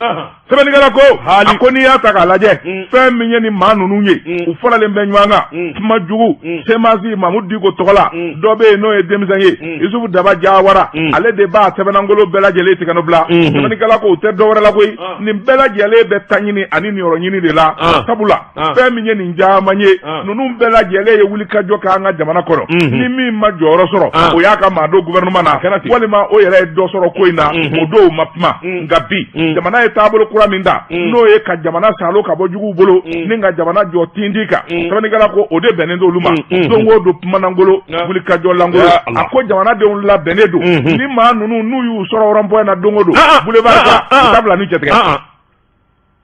Sɛbɛnnikɛla ko a ko n'i y'a ta k'a lajɛ, fɛn min ye nin maa ninnu ye, u faralen bɛ ɲɔgɔn kan kuma jugu CMAS Mamudu Diko tɔgɔ la. Dɔ bɛ yen n'o ye denmisɛn ye, Yusufu Daba Jawara, ale de b'a sɛbɛnnangolo bɛɛ lajɛlen tigɛ n'o bila. Sɛbɛnnikɛla ko u tɛ dɔ wɛrɛ la koyi, nin bɛɛ lajɛlen bɛ ta ɲini ani niyɔrɔ ɲini de la. Sabula fɛn min ye nin caman ye, ninnu bɛɛ lajɛlen ye wulikajɔ kɛ an ka jamana kɔnɔ, ni min ma jɔyɔrɔ sɔrɔ, o y'a ka maa don gouvernement na, walima o yɛrɛ ye dɔ sɔrɔ ko in na, o dɔw ma kuma. Nka bi jamana ye taabolo kura min ta, n'o ye ka jamana salo ka bɔ juguw bolo ni ka jamana jɔ tindi kan, sɛbɛnnikɛla ko o de bɛnnen d'olu ma. Don o don kumanangolo, wulikajɔ langolo, a ko jamanadenw labɛnnen don. Ni maa ninnu n'u y'u sɔrɔ rond-point na don o don, boulevard kan, u ta bila ni cɛtigɛ.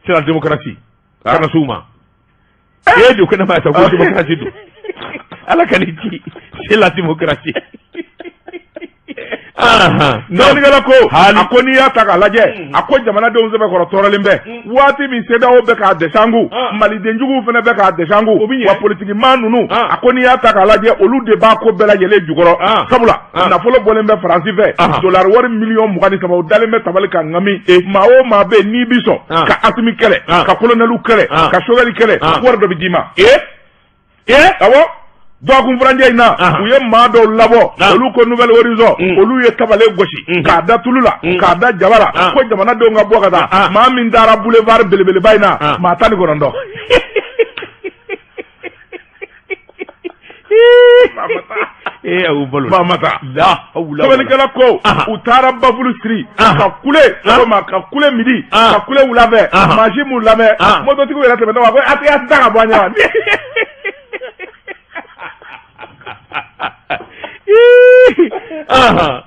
C'est la démocratie. Kana s'u ma. E de ko ne ma sa ko démocratie don. Ala ka nin ci. C'est la démocratie. Sɛbɛnnikɛla ko a ko n'i y'a ta k'a lajɛ, a ko jamanadenw sɛbɛkɔrɔ tɔɔrɔlen bɛ waati min, CEDEAO bɛ k'a dɛsɛ an kun, malidenjuguw fana bɛ k'a dɛsɛ an kun, wa politiki maa ninnu, a ko n'i y'a ta k'a lajɛ, olu de b'a ko bɛɛ lajɛlen jukɔrɔ. Sabula nafolo bɔlen bɛ Faransi fɛ, dolari wari miliyɔn 23, o dalen bɛ tabali kan ŋami. Maa o maa bɛ yen n'i bi sɔn ka Asimi kɛlɛ, ka kolonɛliw kɛlɛ, ka Sogɛli kɛlɛ, wari dɔ bɛ d'i ma. Awɔ, dɔgɔkun furancɛ in na, u ye maa dɔw labɔ, olu ko Nouvel Horizon, olu ye tabalen gosi k'a da tulu la, k'a da jaba la, ko jamanadenw ka bɔ ka taa. Maa min taara boulevard belebeleba in na, maa 19. Maa ma taa. Sɛbɛnnikɛla ko u taara bafulu siri ka kule sɔgɔma, ka kule midi, ka kule wulafɛ. Maa si m'u lamɛn. Mototigiw yɛrɛ tɛmɛtɔ ko a tɛ taa ka bɔ an ɲɛ.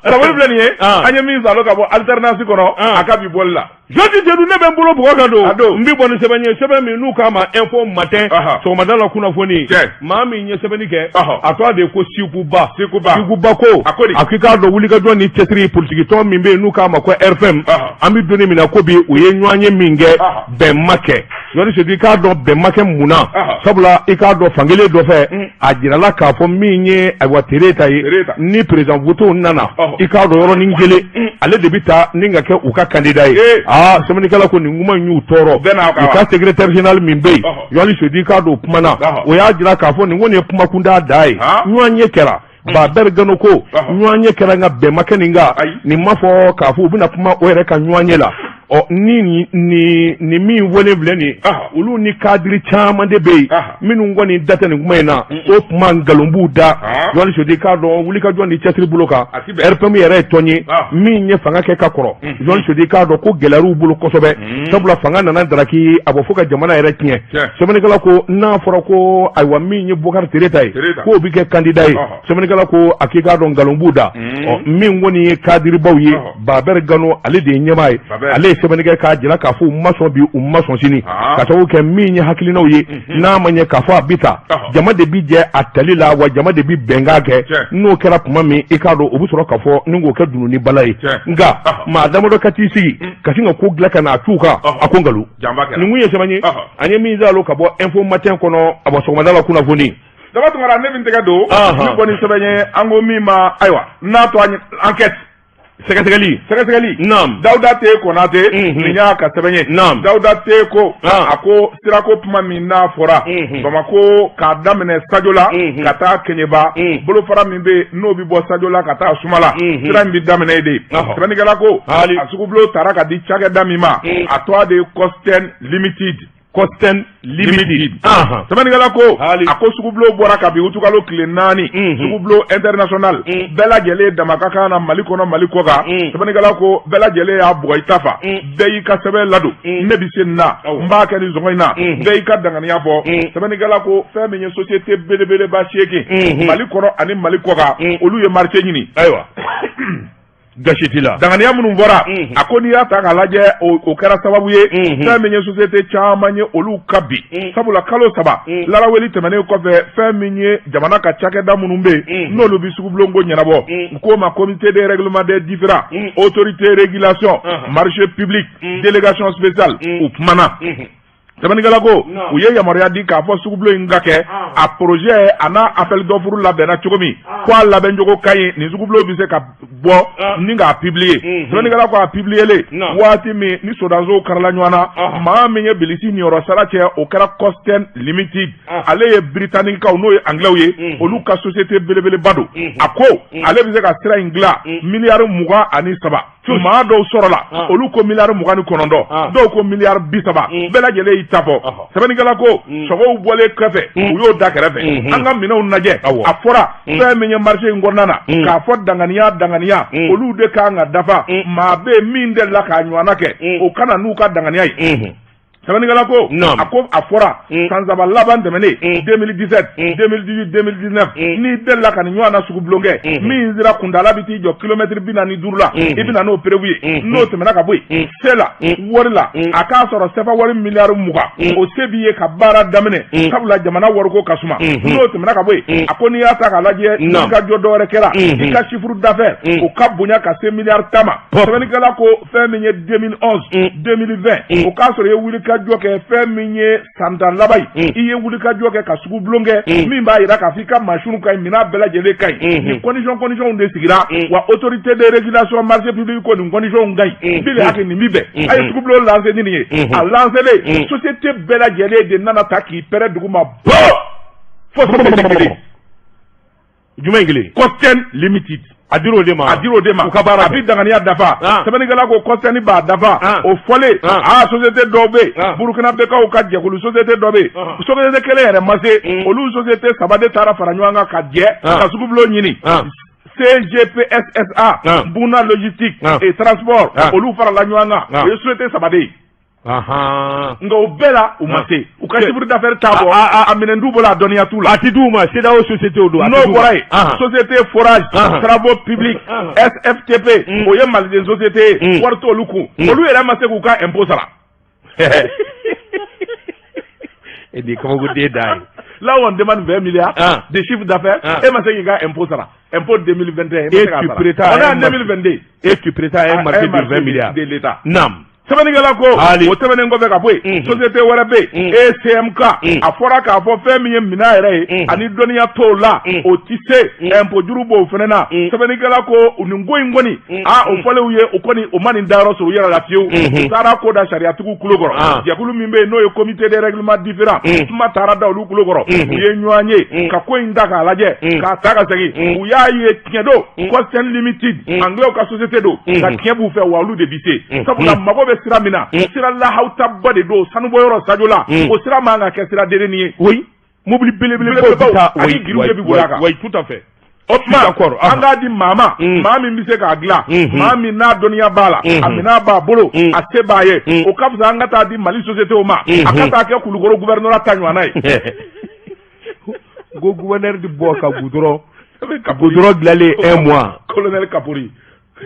Tabali filɛ nin ye, an ye min salo ka bɔ alternance kɔnɔ a ka bi bɔli la. Jɔsi Sedu, ne bɛ n bolo bɔgɔ kan don. A don. N bɛ bɔ ni sɛbɛn ye, sɛbɛn min n'u k'a ma Info Matin, sɔgɔmada la kunnafoni. Maa min ye sɛbɛnni kɛ, a tɔgɔ de ye ko Sikuba. Sikuba. Sikuba ko. A ko di? A k'i k'a dɔn, wulikajɔ ni cɛsiri, politikitɔn min bɛ yen n'u k'a ma ko RFM. An bɛ don min na ko bi, u ye ɲɔgɔn ye min kɛ, bɛn ma kɛ. Jɔsi Sedu, i k'a dɔn bɛn ma kɛ mun na? Sabula i k'a dɔn, fankelen dɔ fɛ, a jirala k'a fɔ min ye, ayiwa, Tereta ye, ni président votew nana, i k'a dɔn yɔrɔnin kelen, ale de bɛ taa ni ka kɛ u ka candidat ye. Aa, sɛbɛnnikɛla ko nin kuma in y'u tɔɔrɔ. U ka secrétaire général min bɛ yen, Jɔsi Sedu, i k'a dɔn o kumana, o y'a jira k'a fɔ nin kɔni ye kumakunda da ye. Ɲɔgɔn ye kɛra, Babɛri Gano ko ɲɔgɔn ye kɛra, nka bɛn ma kɛ nin kan. Nin ma fɔ k'a fɔ u bɛna kuma o yɛrɛ ka ɲɔgɔn ye la. Ɔ, ni nin nin min fɔlen filɛ nin ye, olu ni kadiri caman de bɛ yen minnu kɔni da tɛ nin kuma in na, o kuma nkalon b'u da. Jɔsi Sedu, i k'a dɔn wulikajɔ ni cɛsiri bolo kan, RPM yɛrɛ ye tɔn ye min ye fanga kɛ ka kɔrɔ. Jɔsi Sedu, i k'a dɔn ko gɛlɛyar'u bolo kosɛbɛ, sabula fanga nana daraki a bɔ fo ka jamana yɛrɛ tiɲɛ. Sɛbɛnnikɛla ko n'a fɔra ko, ayiwa, min ye Bukari Tereta ye, k'o bɛ kɛ candidat ye, sɛbɛnnikɛla ko a k'i k'a dɔn nkalon b'u da. Ɔ, min kɔni ye kadiribaw ye, Babɛri Gano, ale de ye ɲɛmaa ye. Ale ye sɛbɛnni kɛ k'a jira k'a fɔ u ma sɔn bi, u ma sɔn sini, ka sababu kɛ min ye hakilinaw ye. N'a ma ɲɛ k'a fɔ a bi ta, jama de bi jɛ a tali la, wa jama de bi bɛnkan kɛ. N'o kɛra tuma min, i k'a dɔn o bɛ sɔrɔ k'a fɔ ni k'o kɛ dunun ni bala ye. Nka maa damadɔ ka t'i sigi ka sin ka ko dilan ka na a c'u kan, a ko nkalon. Nin kun ye sɛbɛn ye an ye min zalo ka bɔ Info Matin kɔnɔ, a bɔ sɔgɔmada la kunnafoni. Daba Tunkara, ne bɛ n tɛgɛ don ne bɔ ni sɛbɛn ye, an ko min ma, ayiwa, n'a to enquête. Sɛgɛsɛgɛli. Sɛgɛsɛgɛli. Naam. Dawuda T Konate, nin y'a ka sɛbɛn ye. Naam. Dawuda T ko, a ko sirako kuma min n'a fɔra Bamakɔ, k'a daminɛ Sajola ka taa Keɲeba, bolofara min bɛ yen n'o bɛ bɔ Sajola ka taa Sumala, sira in bɛ daminɛ de. Sɛbɛnnikɛla ko a sugubulon taara ka di cakɛda min ma, a tɔgɔ de ye Costen Limited. Costen Limited. Sɛbɛnnikɛla ko a ko sugubulon bɔra kabi utukalo tile 4, sugubulon international, bɛɛ lajɛlen dama ka kan na Mali kɔnɔ, Mali kɔ kan. Sɛbɛnnikɛla ko bɛɛ lajɛlen y'a bugɔ i ta fa, bɛɛ y'i ka sɛbɛn ladon, ne bɛ se nin na, n b'a kɛ nin sɔngɔ in na, bɛɛ y'i ka danganiya fɔ. Sɛbɛnnikɛla ko fɛn min ye société belebeleba 8 Mali kɔnɔ ani Mali kɔ kan, olu ye marché ɲini. Ayiwa, gasi t'i la. Danganiya minnu fɔra, a ko n'i y'a ta k'a lajɛ, o kɛra sababu ye fɛn min ye société caman ye olu ka bi, sabula kalo 3 laraweli tɛmɛnen kɔfɛ, fɛn min ye jamana ka cakɛda minnu bɛ yen n'olu bɛ sugubulonko ɲɛnabɔ, u k'o ma comité de règlement des différends, autorité régulation marché public, délégation spéciale, u kumana. Sɛbɛnnikɛla ko u ye yamaruya di k'a fɔ sugubulon in ka kɛ, a projet a n'a appel d'offre labɛnna cogo min, ko a labɛncogo ka ɲi, nin sugubulon bɛ se ka bɔ ni k'a publier. Sɛbɛnnikɛla ko a publier waati min ni sodansow karila ɲɔgɔn na, maa min ye bilisi niyɔrɔ sara cɛ, o kɛra Costen Limited. Ale ye Britanniquekaw, n'o ye Anglais ye, olu ka société belebeleba don. A ko ale bɛ se ka sira in dilan miliyari 23. Maa dɔw sɔrɔla, olu ko miliyari 29, dɔw ko miliyari 30, bɛɛ lajɛlen y'i ta fɔ. Sɛbɛnnikɛla ko sɔgɔw bɔlen kɔfɛ, u y'o da kɛrɛfɛ, an ka minɛnw lajɛ. A fɔra fɛn min ye marché in kɔnɔna na, k'a fɔ danganiya danganiya olu de kan ka dafa. Maa bɛ yen min delila k'a ɲɔgɔnna kɛ, o kana n'u ka danganiya ye. Sɛbɛnnikɛla ko a ko a fɔra san 3 laban tɛmɛnen, 2017, 2018, 2019, n'i delila ka nin ɲɔgɔn na sugubulon kɛ min sira kuntaala bɛ t'i jɔ kilomɛtiri 45 la, i bɛ na n'o preuve ye. N'o tɛmɛna ka bɔ yen, se la wari la, a k'a sɔrɔ sefa wari miliyari 20, o se b'i ye ka baara daminɛ, sabula jamana wariko ka suma. N'o tɛmɛna ka bɔ yen, a ko n'i y'a ta k'a lajɛ, n'i ka jɔ dɔwɛrɛ kɛra, i ka chiffre d'affaires o ka bonya ka se miliyari 10 ma. Sɛbɛnnikɛla ko fɛn min ye 2011 2020, o k'a sɔrɔ i ye wulikajɔ kɛ, fɛn min ye san 10 laban ye, i ye wulikajɔ kɛ ka sugubulon kɛ min b'a jira k'a fɔ i ka machine ka ɲi, minɛn bɛɛ lajɛlen ka ɲi. Nin condition de sigira wa, autorité de régulation marché public ko nin condition ka ɲi bili hakɛ nin bi bɛn, a ye sugubulon lancé ni nin ye. A lancé société bɛɛ lajɛlen de nana ta k'i pɛrɛn dugu ma bɔ fo société kelen. Jumɛn kelen? Costen Limited. A dir'o de ma. A dir'o de ma. U ka baara a bi danganiya dafa. Sɛbɛnnikɛla ko Costen b'a dafa. O fɔlen, aa, société dɔw bɛ yen, Burukina bɛkaw ka jɛkulu société dɔ bɛ yen, société kelen yɛrɛ ma se, olu société saba de taara fara ɲɔgɔn kan ka jɛ ka sugubulon ɲini. CGPSSA, Buna Logistique et Transport, olu farala ɲɔgɔn kan, o ye société saba de ye. Nka o bɛɛ la u ma se u ka chiffre d'affaires t'a bɔ, a minɛn t'u bolo, a dɔnniya t'u la. A ti d'u ma. CEDEAO société don. N'o bɔra yen, société forage travaux publics SFTP, o ye maliden société ye, wari t'olu kun, olu yɛrɛ ma se k'u ka impôt sara. E de kabako den da ye. Là où on demande 20 milliards de chiffre d'affaires, e ma se k'i ka impôt sara, impôt 2021, e ma se k'a sara. On est en 2022. Et tu prétends un marché de 20 milliards de l'État. Naam. Sɛbɛnnikɛla ko o tɛmɛnen kɔfɛ ka bɔ yen, société wɛrɛ bɛ yen, ECMK. A fɔra k'a fɔ fɛn min ye minɛn yɛrɛ ye ani dɔnniya t'o la, o ti se, impôt juru b'o fana na. Sɛbɛnnikɛla ko nin ko in kɔni, aa, o fɔlenw ye, o kɔni o ma nin dayɔrɔ sɔrɔ u yɛrɛ la fiyewu. U taara ko da sariyatigiw tulo kɔrɔ, jɛkulu min bɛ yen n'o ye comité de règlement différend, kuma taara da olu tulo kɔrɔ. U ye ɲɔgɔn ye ka ko in ta k'a lajɛ, k'a ta ka segin, u y'a ye tiɲɛ don, Costain Limited, anglais ka société don, ka tiɲɛ b'u fɛ, wa olu de bi se, sabula mago bɛ sira min na, sira lahawutaba de don, sanubɔyɔrɔ Sajola, o sira man ka kɛ sira denin ye. Oui, mobili belebelebaw ani giriw de bɛ boli a kan. Oui, tout à fait. O tuma an k'a di maa ma, maa min bɛ se k'a dilan, maa min n'a dɔnniya b'a la, a minɛn b'a bolo, a se b'a ye, o ka fisa an ka taa di Mali société ma, a ka taa kɛ Kulukɔrɔ gouvernorat ta ɲɔgɔnna ye. Ko gouverneur di bɔ ka goudron dilanlen un mois. Colonel Kapori.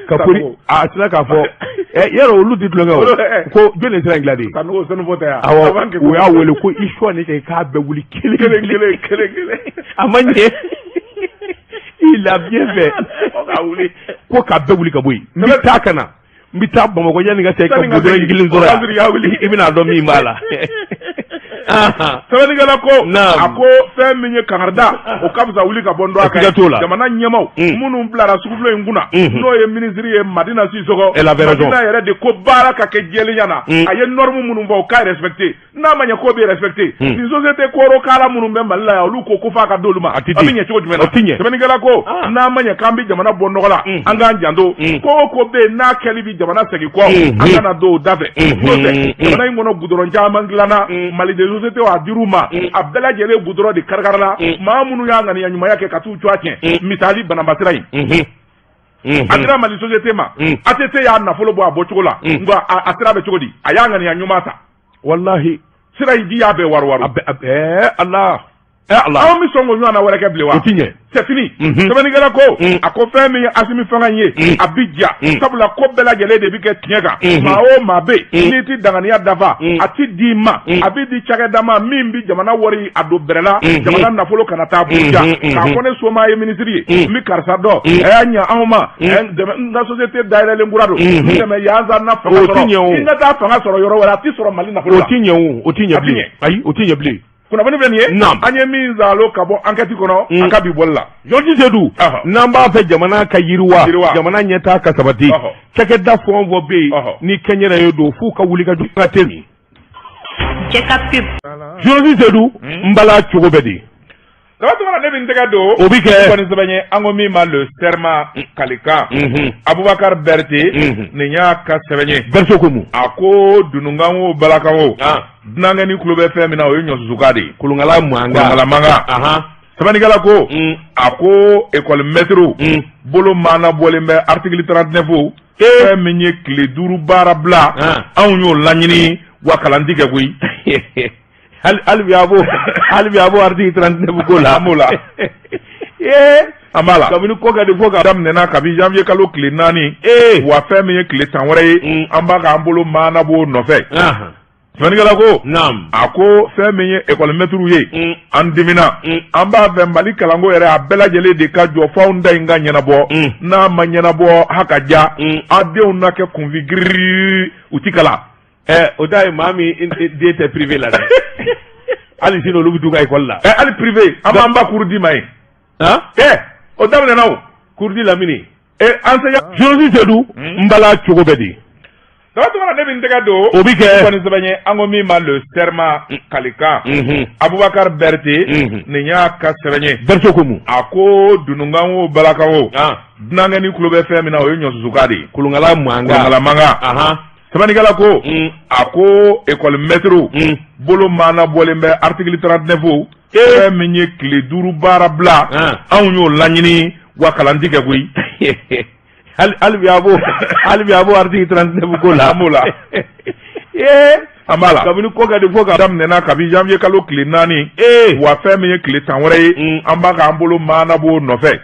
Kapori a sina k'a fɔ yɔrɔ olu tɛ tulonkɛ o, ko jɔn de sira in dilan de? Sanogo Sanufɔ tɛ yan. Awɔ, u y'a wele ko i choix nin kɛ k'a bɛɛ wuli kelen kelen kelen kelen kelen. A ma ɲɛ. Il a bien fait. Ko k'a bɛɛ wuli ka bɔ yen. N bɛ taa ka na. N bɛ taa Bamakɔ yanni ka se ka goudron kelen sɔrɔ yan. I bɛna dɔn min b'a la. Sɛbɛnnikɛla ko a ko fɛn min ye kangarida, o ka fisa wuli ka bɔ n dɔn a kan. Jamana ɲɛmaw minnu bilara sugufilɛ in kunna, n'o ye minisiri ye Madina Sisɔgɔ, Madina yɛrɛ de ko baara ka kɛ jɛlenya na, a ye norme minnu fɔ o k'a respecté, n'a ma ɲɛ k'o bɛ respecté. Nin société koro kala minnu bɛ Mali la yan, olu ko ko f'a ka d'olu ma, a bɛ ɲɛ cogo jumɛn na? Sɛbɛnnikɛla ko n'a ma ɲɛ k'an bɛ jamana bɔ nɔgɔ la, an k'an janto, ko o ko bɛ yen n'a kɛli bɛ jamana segin kɔ, an kana don o da fɛ. N'o tɛ, jamana in kɔnɔ goudron caman dilanna, maliden société a dir'u ma, a bɛɛ lajɛlen goudron de kari-karila. Maa minnu y'a ŋaniya ɲumanya kɛ ka t'u cuwa tiɲɛ, misali Banabasira in, a dira Mali société ma, ATT y'a nafolo bɔ a bɔcogo la, nka a sira bɛ cogo di? A y'a ŋaniya ɲuman ta. Wallahi, sira in ji y'a bɛɛ wari wari. Allah Allah. Anw bɛ sɔn k'o ɲɔgɔnna wɛrɛ kɛ bilen wa? O ti ɲɛ. C'est fini. Sɛbɛnnikɛla ko a ko fɛn min ye Asimi fanga in ye, a bi ja, sabula ko bɛɛ lajɛlen de bi kɛ tiɲɛ kan. Maa o maa bɛ yen n'i ti danganiya dafa, a ti d'i ma, a bi di cakɛda ma min bi jamana wari a don bɛrɛ la, jamana nafolo kana taa buruja. K'a fɔ ne soma ye minisiri ye, n bɛ karisa dɔn, a y'a ɲɛ anw ma, n ka société dayɛlɛlen kura don, n dɛmɛ yansa n na fanga sɔrɔ, n ka taa fanga sɔrɔ yɔrɔ wɛrɛ, a ti sɔrɔ Mali nafolo la. O ti ɲɛ o, o ti ɲɛ bilen. Ayi, o ti ɲɛ bilen. Kunnafoni filɛ nin ye, an ye min zalo ka bɔ enquête kɔnɔ, a ka bi bɔli la. Georges Seydou, n'an b'a fɛ jamana ka yiriwa, jamana ɲɛtaa ka sabati, cakɛda fɛn o fɛn bɛ yen ni kɛnyɛrɛye don, f'u ka wuli ka jɔ ka teli. Georges Seydou, n bala cogo bɛ di? Daba Tunkara, ne bɛ n tɛgɛ don. O bɛ kɛ. Kɔni sɛbɛn ye, an ko min ma le serment kalikan. Abubakar Berete, nin y'a ka sɛbɛn ye. Berete ko mun? A ko dununkan o balakan o, dunankɛni tulo bɛ fɛn min na, o ye ɲɔsusukan de ye. Kolonkala mankan. Kolonkala mankan. Sɛbɛnnikɛla ko a ko école maître bolo maana bɔlen bɛ article 39, fɛn min ye tile 5 baara bila, anw y'o laɲini, wa kalan ti kɛ koyi. Hali bi a b'o article 39 ko la. An b'o la. An b'a la. Kabini ko ka di fo ka daminɛna kabi janvier kalo tile 4. Wa fɛn min ye tile 10 wɛrɛ ye, an b'a k'an bolo maana b'o nɔfɛ. Sɛbɛnnikɛla ko a ko fɛn min ye école maître ye, an dimina, an b'a fɛ Mali kalanko yɛrɛ a bɛɛ lajɛlen de ka jɔ, f'anw da in ka ɲɛnabɔ, n'a ma ɲɛnabɔ ha ka ja, an denw na kɛ kunfin giriri, u ti kalan. O da ye maa min den tɛ privé la dɛ. Hali sini olu bɛ t'u ka école la. Hali privé an b'an ba cours d'i ma yen. O daminɛna o. Cours di lamini. Enseignant. Georges Seydou, n bala cogo bɛ di? Daba Tunkara, ne bɛ n tɛgɛ don. O bɛ kɛ. Kɔni sɛbɛn ye, an ko min ma le serment kalikan. Abubakar Berete, nin y'a ka sɛbɛn ye. Berete ko mun? A ko dununkan o balakan o, dunankɛni tulo bɛ fɛn min na, o ye ɲɔsusukan de ye. Kolonkala mankan. Kolonkala mankan. Sɛbɛnnikɛla ko a ko école maître bolo maana bɔlen bɛ article 39, fɛn min ye tile 5 baara bila, anw y'o laɲini, wa kalan ti kɛ koyi. Hali bi a b'o article 39 ko la. An b'o la. Ee An b'a la. Kabini ko ka di fo ka daminɛna kabi janvier kalo tile 4. Wa fɛn min ye tile 10 wɛrɛ ye, an b'a k'an bolo maanabo nɔfɛ.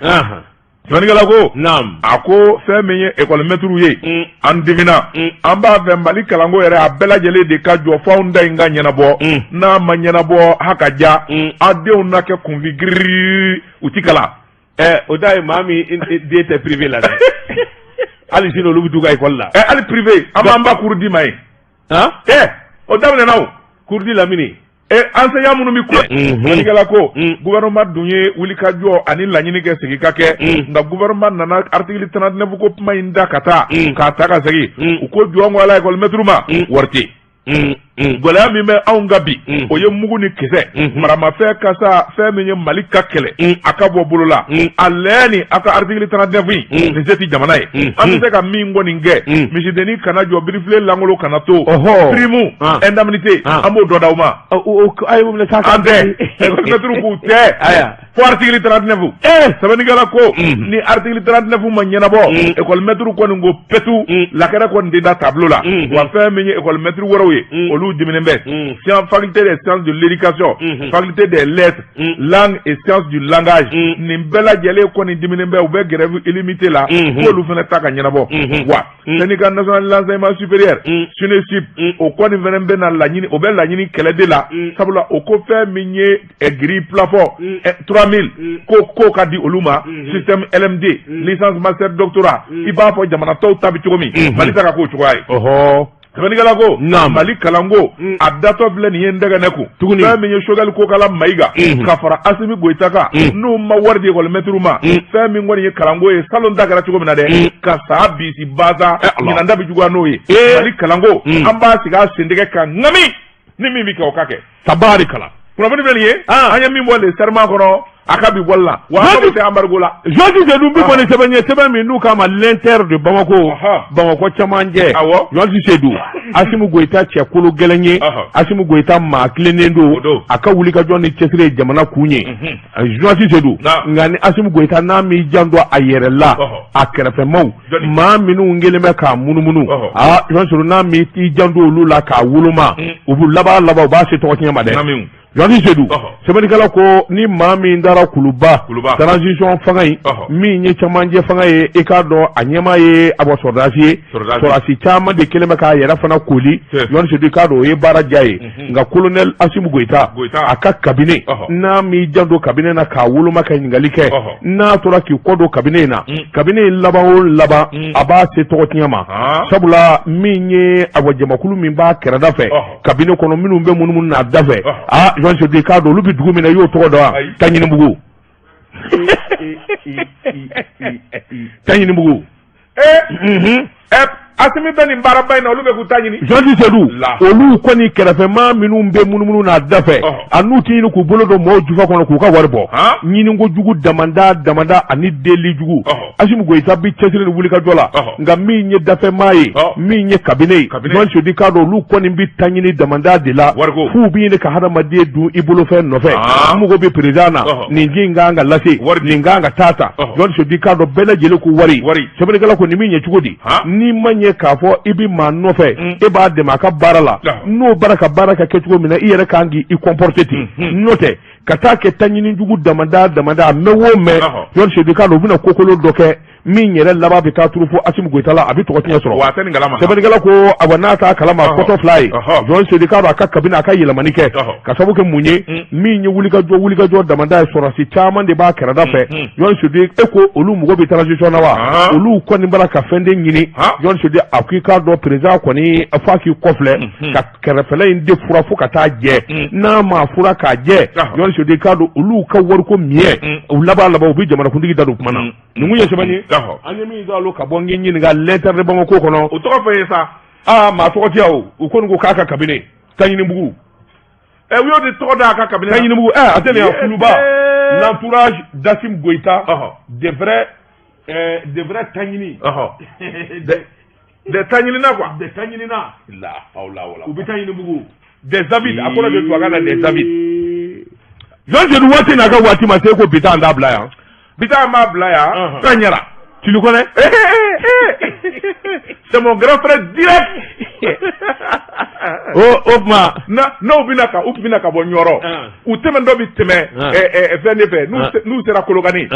Sɛbɛnnikɛla ko. Naam. A ko fɛn min ye école maître ye, an dimina. An b'a fɛ Mali kalanko yɛrɛ a bɛɛ lajɛlen de ka jɔ fo anw ta in ka ɲɛnabɔ. N'a ma ɲɛnabɔ ha ka ja, a denw na kɛ kunfin giriri, u ti kalan. Ɛ, o da ye maa min den tɛ privé la dɛ, hali sini olu bɛ t'u ka école la. Ɛ, hali privé, an b'an ba cours di ma ye. Han? Ɛ, o daminɛna o. Cours di lamini. Ɛ, enseignant minnu bɛ ko. Sɛbɛnnikɛla ko gouvernement dun ye wulikajɔ ani laɲini kɛ sigi ka kɛ, nka gouvernement nana article 39 ko kuma in da ka taa k'a ta ka segin. U ko jɔn ko ala école maître ma wari tɛ yen. Gɛlɛya min bɛ anw kan bi, o ye mugu ni kisɛ maramafɛn kasa. Fɛn min ye Mali ka kɛlɛ, a ka bɔ bolo la a lɛɛ ni a ka article 39 in, nin se tɛ jamana ye. An bɛ se ka min kɔni kɛ, misidennin kana jɔ, birifile lankolon kana to, prime, indemnité, an b'o dɔ d'aw ma. A ye minɛ sa. An tɛ école maître k'u tɛ fo article 39. Sɛbɛnnikɛla ko ni article 39 ma ɲɛnabɔ, école maître kɔni ko petu lakɛrɛ kɔni tɛ da tableau la. Wa fɛn min ye école maître wɛrɛw ye, olu diminen bɛ. Science, faculté des sciences de l'éducation, faculté des lettres, langues et sciences du langage, nin bɛɛ lajɛlen kɔni diminen bɛ, u bɛ grève illimité la k'olu fana ta ka ɲɛnabɔ. Wa syndicat national de l'enseignement supérieur, SYNESUP, o kɔni fana bɛ na laɲini, o bɛ laɲini kɛlɛ de la, sabula o ko fɛn min ye grille plafond 3000 ko k'o ka di olu ma, système LMD, licence, master, doctorat, i b'a fɔ jamana tɔw ta bɛ cogo min, Mali ta ka k'o cogoya ye. Sɛbɛnnikɛla ko Mali kalanko a datɔ filɛ nin ye n dɛgɛnɛ kun. Tuguni. Fɛn min ye Choguel Kokala Mayiga ka fara Asimi Goyita kan, n'u ma wari di école maître ma, fɛn min kɔni ye kalanko ye, salon ta kɛra cogo min na dɛ, ka saa bisi baza, ɲinan ta bɛ juguya n'o ye. Mali kalanko, an b'a sigi a sentigɛ kan ŋami, ni min bɛ kɛ o ka kɛ. Tabarikala. Kunnafoni filɛ nin ye, an ye min bɔ le serment kɔnɔ a ka bi bɔli la, wa an bɛ se embargo la. Journaliste Seydou bi kɔni sɛbɛn ye sɛbɛn min n'u k'a ma l'Inter de Bamako, Bamakɔ camancɛ. Journaliste Seydou, Asimi Goyita cɛ kolo gɛlɛn ye, Asimi Goyita maa tilennen don, a ka wulikajɔ ni cɛsiri ye jamana kun ye. Journaliste Seydou, nka ni Asimi Goyita n'a m'i janto a yɛrɛ la, a kɛrɛfɛmaw, maa minnu kɛlen bɛ k'a munumunu, aa, journaliste Seydou, n'a m'i janto olu la k'a woloma, u b'u laban laban u b'a se tɔgɔ tiɲɛ ma dɛ. Journaliste Seydou, sɛbɛnnikɛla ko ni maa min taara Kuluba, transition fanga in min ye camancɛ fanga ye, i k'a dɔn a ɲɛmaa ye abɔ sɔrɔdasi ye, sɔrɔdasi caman de kɛlen bɛ k'a yɛrɛ fana koli. Journaliste Seydou, i k'a dɔn o ye baara diya ye, nka colonel Asimi Goyita, a ka cabinet, n'a m'i janto cabinet na k'a woloma ka ɲininkali kɛ, n'a tora k'i kɔ don cabinet in na, cabinet in laban o laban a b'a se tɔgɔ tiɲɛ ma, sabula min ye awɔ jamakulu min b'a kɛrɛda fɛ cabinet kɔnɔ, minnu bɛ munumunu n'a da fɛ, aa, Journaliste Seydou, i k'a dɔn olu bɛ dugu min na, i y'o tɔgɔ dɔn wa? Taɲinibugu, Taɲinibugu. Asimi bɛ nin baaraba in na, olu bɛ k'u ta ɲini. Journaliste Seydou, olu kɔni kɛrɛfɛmaa minnu bɛ munumunu n'a da fɛ, a n'u tɛ ɲini k'u bolo don mɔgɔw jufa kɔnɔ k'u ka wari bɔ, ɲiniko jugu damanda damanda ani deli jugu. Asimi Goyita bi cɛsiri ni wulikajɔ la, nka min ye dafɛmaa ye, min ye cabinet ye, Journaliste Seydou, k'a dɔn olu kɔni bɛ ta ɲini damanda de la, f'u bɛ ɲini ka hadamaden dun i bolofɛn nɔfɛ. N mago bɛ président na, nin ji in kan ka lase, nin kan ka taa ta. Journaliste Seydou, k'a dɔn bɛɛ lajɛlen ko wari. Sɛbɛnnikɛla ko nin bɛ ɲɛ cogo di? N'i ma ɲɛ k'a fɔ i bɛ maa nɔfɛ, e b'a dɛmɛ a ka baara la, n'o baara ka baara ka kɛ cogo min na, i yɛrɛ kan k'i comporter ten, n'o tɛ ka taa kɛ taɲini jugu damanda damanda, a mɛn o mɛn, Journaliste Seydou, k'a dɔn u bɛna kokolo dɔ kɛ min yɛrɛ laban bɛ taa turu fo Asimi Goyita la, a bɛ tɔgɔ tiɲɛ sɔrɔ. Sɛbɛnnikɛla ko awa n'a t'a kalama, kɔtɔ fila ye. Journaliste Seydou, k'a dɔn a ka cabinet a ka yɛlɛmani kɛ ka sababu kɛ mun ye? Min ye wulikajɔ damanda ye, sɔrɔdasi caman de b'a kɛrɛda fɛ. Journaliste Seydou, e ko olu mago bɛ transition na wa? Olu kɔni b'a la ka fɛn de ɲini. Journaliste Seydou, a ko i k'a dɔn président kɔni f'a k'i kɔfilɛ ka kɛrɛfɛla in de fura fo ka taa jɛ. N'a ma fura k'a jɛ, Journaliste Seydou, k'a dɔn olu ka wariko miɲɛ, u laban laban u bɛ jamanakuntigi da don kuma na. Nin kun ye sɛbɛn ye an ye min dalo ka bɔ n k'i ɲininka l'Inter de Bamako kɔnɔ. O tɔgɔ fɔ ye sa. Aa, maa tɔgɔ tɛ yan o, u kɔni ko k'a ka cabinet Taɲinibugu. Ɛ, u y'o de tɔgɔ da a ka cabinet. Taɲinibugu, ɛ, a tɛ nin yan Kuluba, l'entourage d'Assimi Goïta devrait Taɲini. Des Taɲinina quoi. Des Taɲinina. La hawla wala. U bɛ Taɲinibugu. Des avides, a kɔrɔ de tubabukan na des avides. Jean Seydou, waati n'a ka waati ma se ko bi taa an t'a bila yan. Bi taa an b'a bila yan. Ka ɲɛra. Tu le connais? C'est mon grand frère direct. O tuma N'aw bɛna ka u bɛna ka bɔ Ɲɔrɔ, u tɛmɛ dɔ bɛ tɛmɛ fɛn de fɛ, n'u sera Kolokani.